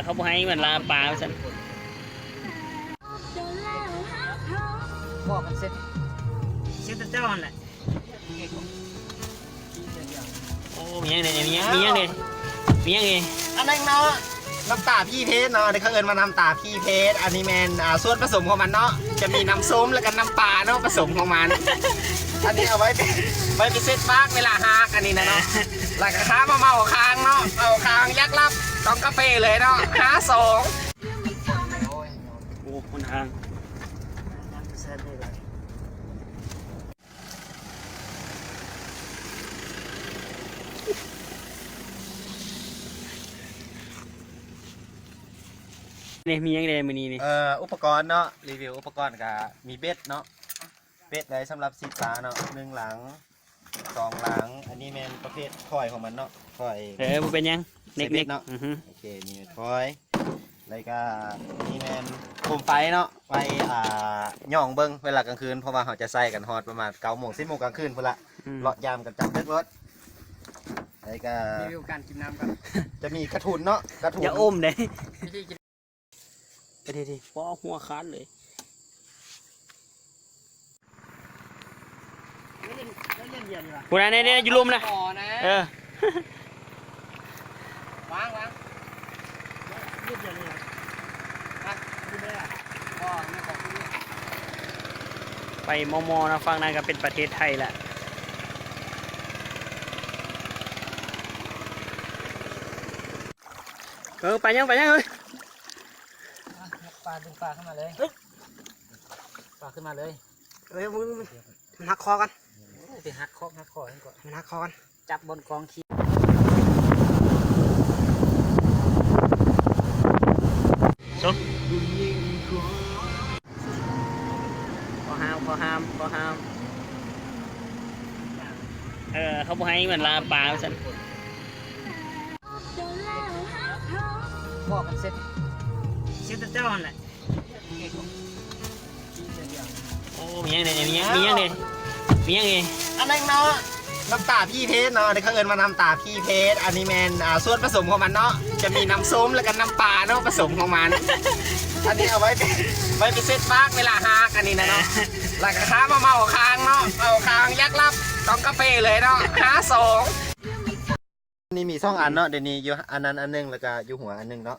ເຂົາບໍ່ໃຫ້ມັນລ່າປາວ່າຊັ້ນ. ບອກກັນເສັດ ເສັດແຕ່ເຈົ້າຫັ້ນແຫຼະ. ໂອ້ ມີຫຍັງເດ ມີຫຍັງ ມີຫຍັງເດ ມີຫຍັງເດ? ອັນນັ້ນເນາະ ນ້ຳຕາຜີເພດເນາະ ອັນນີ້ເຂົາເອີ້ນວ່ານ້ຳຕາຜີເພດ. ອັນນີ້ແມ່ນ ອ່າ ສ່ວນປະສົມຂອງມັນເນາະ ຈະມີນ້ຳສົ້ມ ແລ້ວກໍນ້ຳປາເນາະ ປະສົມຂອງມັນ. ອັນນີ້ເອົາໄວ້ ໄວ້ໄປເຊັດປາກເວລາຮາກ ອັນນີ້ນະເນາະ. ແລ້ວກໍຂ້າມາເມົາຄາງເນາະ ເມົາຄາງຢາກຫຼັບ ຕ້ອງກາເຟເລີຍເນາະ ຫ້າສອງ. ໂອ້ ຫົນທາງ ນີ້ມີຫຍັງແດ່ມື້ນີ້ນີ້? ເອີ ອຸປະກອນເນາະ ຣີວິວອຸປະກອນກະມີເບັດເນາະ ເບັດໄວ້ສຳລັບຊິດປາເນາະ ໜຶ່ງຫຼັງ ສອງຫຼັງ. ອັນນີ້ແມ່ນປະເພດຖອຍຂອງມັນເນາະ ຖອຍ ເອີ ບໍ່ເປັນຫຍັງ ໃສ່ເບັດເນາະ. ອືຮຶ ໂອເຄ ນີ້ຖອຍ ແລ້ວກະນີ້ແມ່ນໂຄມໄຟເນາະ ໄວ້ ອ່າ ຍ້ອງເບິ່ງເວລາກາງຄືນ ເພາະວ່າເຮົາຈະໃຊ້ກັນຮອດປະມານເກົ້າໂມງ ສິບໂມງກາງຄືນພຸ້ນລະ. ອືມ ເລາະຢາມກັນກາງເດິກໂລດ. ແລ້ວກະ ຣີວິວການກິນນ້ຳກ່ອນ ຈະມີກະທຸນເນາະ ກະທຸນ ຢ່າອົມເດ້. ໄປດີໆ ປໍ ຫົວຂາດເລີຍ. ຜູ້ໃດແນ່ໆ ຢູ່ລຸ່ມນະ ອໍນະ ເອີ ວາງ ວາງ ໄປມໍ່ໆ ນະ ຝັ່ງນັ້ນກໍເປັນປະເທດໄທລະ. ເອີ ໄປຍັງ ໄປຍັງເອີຍ. ອ່ະ ຍົກປາ ດຶງປາຂຶ້ນມາເລີຍ ປາຂຶ້ນມາເລີຍ. ເອີຍ ມັນ ມັນ ມັນຫັກຄໍກັນ ໂອ້ຍ ໄປຫັກຄອກຫັກຄໍຫັ້ນກໍ ມັນຫັກຄໍກັນ ຈັບບ່ອນກອງຂີ້. ເຂົາຫ້າມ ເຂົາຫ້າມ ເຂົາຫ້າມ ເອີ ເຂົາບໍ່ໃຫ້ມັນລ່າປາວ່າຊັ້ນ. ບອກກັນເສັດ ເສັດແຕ່ເຈົ້າຫັ້ນແຫຼະ. ໂອ້ ມີຫຍັງເດ ມີຫຍັງ ມີຫຍັງເດ ມີຫຍັງເດ? ອັນນັ້ນເນາະ ນ້ຳຕາຜີເພດເນາະ ອັນນີ້ເຂົາເອີ້ນວ່ານ້ຳຕາຜີເພດ. ອັນນີ້ແມ່ນ ອ່າ ສ່ວນປະສົມຂອງມັນເນາະ ຈະມີນ້ຳສົ້ມ ແລ້ວກໍນ້ຳປາເນາະ ປະສົມຂອງມັນ. ອັນນີ້ເອົາໄວ້ ໄວ້ໄປເຊັດປາກເວລາຮາກ ອັນນີ້ນະເນາະ. ແລ້ວກໍຂ້າມາເມົາຄາງເນາະ ເມົາຄາງຢາກຫຼັບ ຕ້ອງກາເຟເລີຍເນາະ ຫ້າສອງ. ນີ້ມີສອງອັນເນາະ ດຽວນີ້ຢູ່ອັນນັ້ນອັນໜຶ່ງ ແລ້ວກະຢູ່ຫົວອັນໜຶ່ງເນາະ.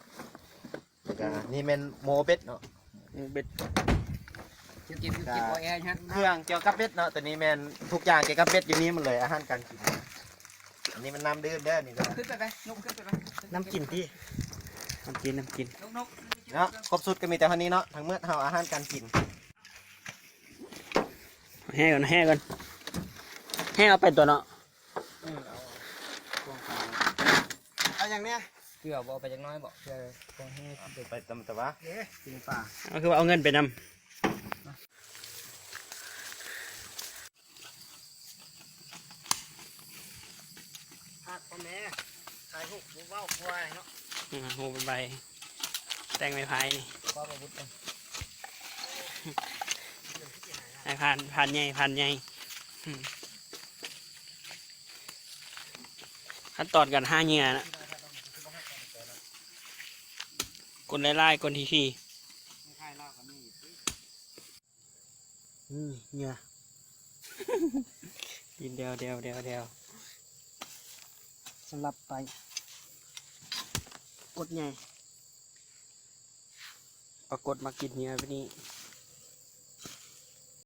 ແລ້ວກະນີ້ແມ່ນໂມເບັດເນາະ ໂມເບັດ ກ່ຽວກັບ ເຄື່ອງກ່ຽວກັບເບັດເນາະ. ໂຕນີ້ແມ່ນທຸກຢ່າງກ່ຽວກັບເບັດຢູ່ນີ້ໝົດເລີຍ ອາຫານການກິນ. ອັນນີ້ມັນນ້ຳດື່ມເດີ ນີ້ເດີ ຂຶ້ນໄປໄປ ຍົກຂຶ້ນໄປໄປ ນ້ຳກິນຕິ ນ້ຳກິນ ນ້ຳກິນ ເນາະ. ຄົບຊຸດກໍມີແຕ່ເທົ່ານີ້ເນາະ ທັງໝົດເຮົາອາຫານການກິນ. ແຫ່ກ່ອນ ແຫ່ກ່ອນ ແຫ່ເອົາໄປຕົວະເນາະ. ເອີ ເອົາ ເອົາຫຍັງແດ່? ເກືອບໍ່ ເອົາໄປຈັກໜ້ອຍບໍ່? ເກືອ ເອົາໄປຕຳຕະວະ ເດ້ ກິນປາ. ເອົາ ຄືວ່າເອົາເງິນໄປນຳ. ຜັກພໍ່ແມ່ ຖ່າຍຮູບບໍ່ເວົ້າ ກວ່າເນາະ. ອືມ ຮູບໃບ ແຕ່ງໄມ້ໄຜ່ນີ້ ຄວາມອາວຸດ ໃຫ້ຜ່ານ ຜ່ານໃຫຍ່ ຜ່ານໃຫຍ່. ອືມ ຂັ້ນຕອນການຫາເຫຍື່ອນະ ກົນຫຼາຍໆ ກົນຖີ່ໆ. ອືມ ເຫຍື່ອ ກິນແດວໆ ສຳລັບປາກົດໃຫຍ່ ປາກົດມັກກິນເຫຍື່ອແບບນີ້.